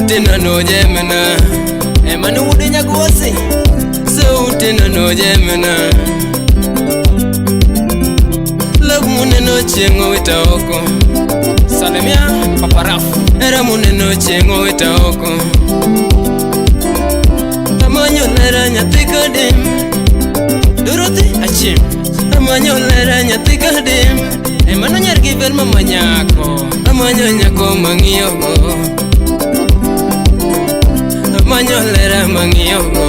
Sauti na nojemena. Emane wuod Nyagosi. Sauti na nojemena. Love muneno chieng' owita oko. Salimia Papa Raf. Hera muneno chieng' owita oko. Amanyo lera nyathi kadem. Dorothy Achim. Amanyo lera nyathi kadem. Emano nyar gi Velma manyako. Amanyo nyako mang'iyogo. Amanyo lera mang'iyogo.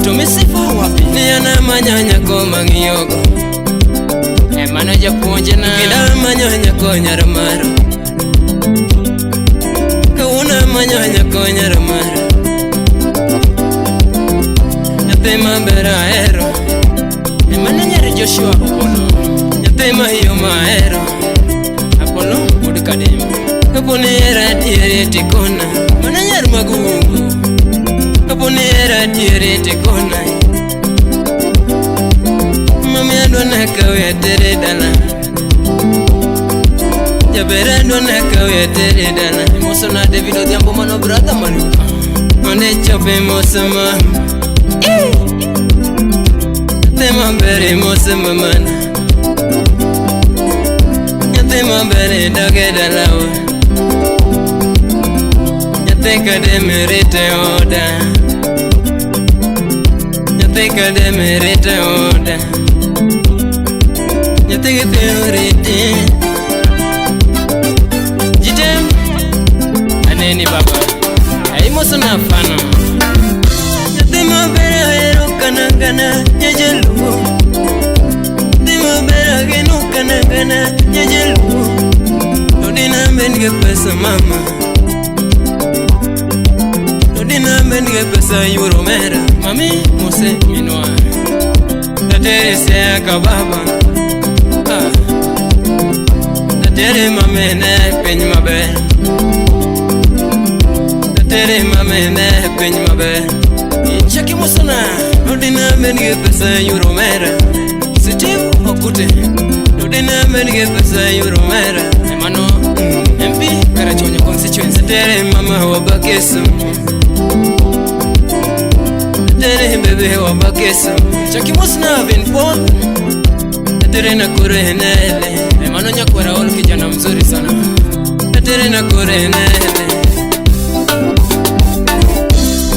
To misifa wapi? Ni an amanyo nyako mang'iyogo. Emano japuonjna. Kendo amanyo nyako nyar maro. Kawuono amanyo nyako nyar maro. Nyathi maber ahero. Emano nyar Joshua Opolo. Nyathi mayom ahero. Apollo wuod Kadem. Kapo ni ihera adieri tikona. Mano nyar Magungu. Kapo ni ihera adieri tikona. Mami adwa nakawi atere dala. Jaber adwa nakawi atere dala. Imoso na David Odhiambo mano brother Maluka. Onde chope mose mama. Nyathi maber imose mamana. Nyathi maber idog e dalawa. Nyathi kadem irite oda. Nyathi kadem irite oda. Nyathi gi piny oriti. Jitem. Aneni baba. Imoso na Fano. Nyathi maber ahero kanangana nyajaluo. Nyathi maber ageno kanangana nyajaluo. To dina bed gi pesa mama. To dina bed gi pesa yuoro mera. Mami mose minwa. Tatere siaya ka baba. Ah. Tatere mamene piny maber. Tatere mamene piny maber. Chaki mosona. To dina bed gi pesa yuoro mera. Steve Okute. To dina bed gi pesa yuoro mera. Emano MP Karachuonyo constituency. Tatere mama wabakeso. Tatere bebe wabakeso. Chaki mosna Ben Paul. Tatere na kore nele. Emano nyakwara ol kijana mzuri sana. Tatere na kore nele.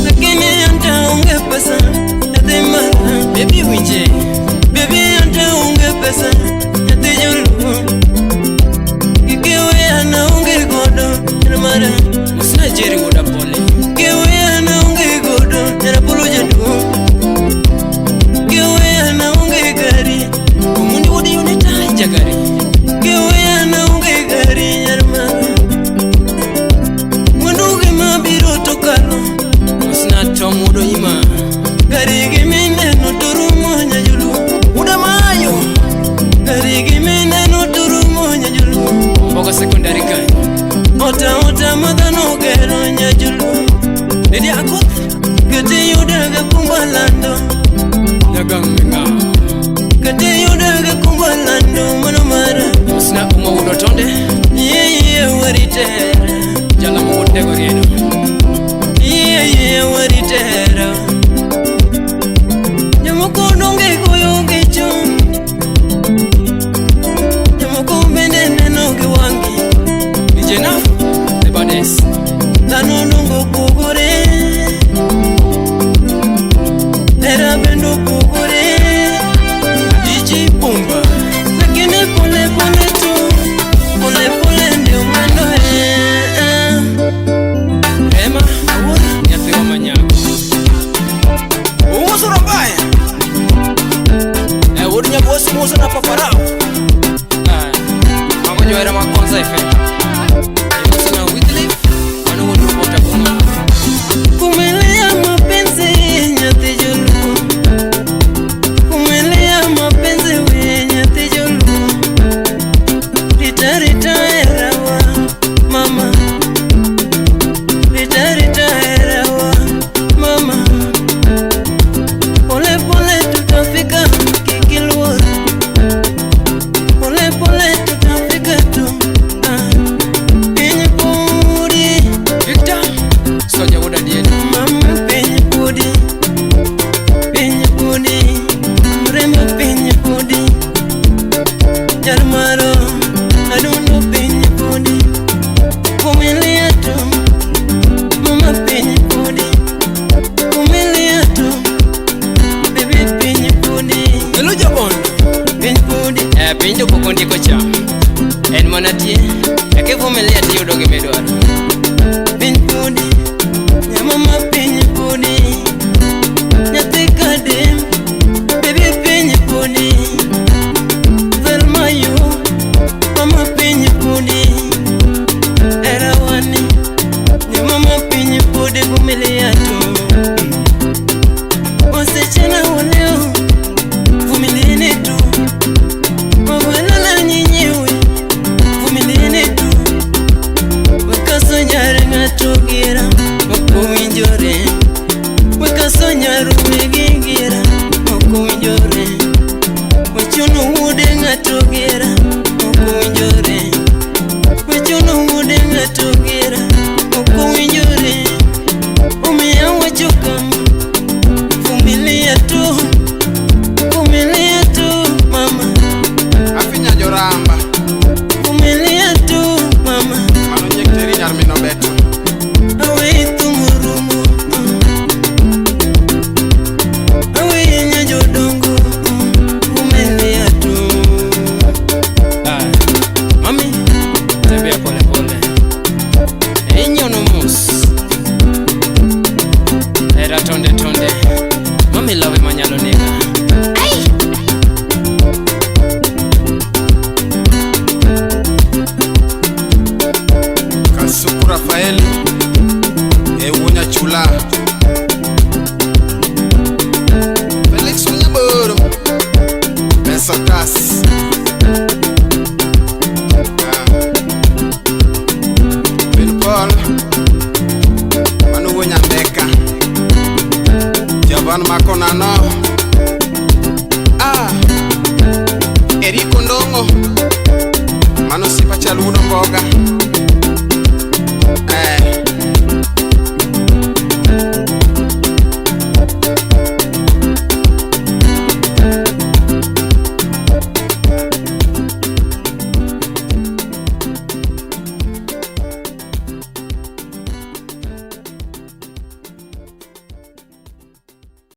Lakini anta onge pesa. Nyathi mara. Baby winje. Baby anta onge pesa. Nyathi joluo. Kikiweya na onge godo. Nyar mara. Mosna Jerry wuod Apollo. Kiweya na onge godo. Nyar Apollo jaduong'. Kiweya na onge gari. Omundi wuod Yuneta Jagari. Kiweya na onge gari nyar mara. Mwandu gi mabiro to kalo. Mosna Tom wuod Oima. Gari gi mineno to rumo nyajoluo. Wuod Amayo. Gari gi mineno to rumo nyajoluo. Ombogo secondary kanyo. Ota ota ma dhano ogero nyajoluo. Lydia Akoth. Kati yudaga kumba lando. Nyagang Minga. Kati yudaga kumba lando mano mara. Mosna Uma wuod Otonde. Yie yie waritera. Jalamo wuod Dego Riedo. Yie yie waritera. Jomoko donge goyo gi chuny. Jomoko bende neno gi wang'gi. DJ Naf. The baddest. Dhano dongo opogore. Hera bende opogore. DJ Pumba. Lakini pole pole tu. Pole pole ndio mwendo eh. Rema Awuor nyathiwa manyako. Umoso Rabaya. Wuod Nyabosi moso na Papa Raf. Ah. Mago johera mag Konza FM. Imoso na Wycliffe. Mano wuod Robert Abung'o. ng'ato gira ok owinjore. Wekaso nyaruwegi gira ok owinjore. Wechuno wuode ng'ato gira ok owinjore. Wechuno wuode ng'ato gira ok owinjore. Omiyo awacho kama, vumilia tu, vumilia tu mama, Afinya joramba. Vumilia tu mama. Mano nyiek teri nyar min obeto. Aweyi thum orumo, aweyi nya jodongo, vumilia tu. Aya. Mami, tembea pole pole. Inyono mos. Era tonde tonde. Mami love manyalo nega. Kasuku Rafaeli e wuo Nyachula. Felix Wunyaboro Pesotas. Ah. Bill Paul mano wuo Nyambeka. Javan Makonano.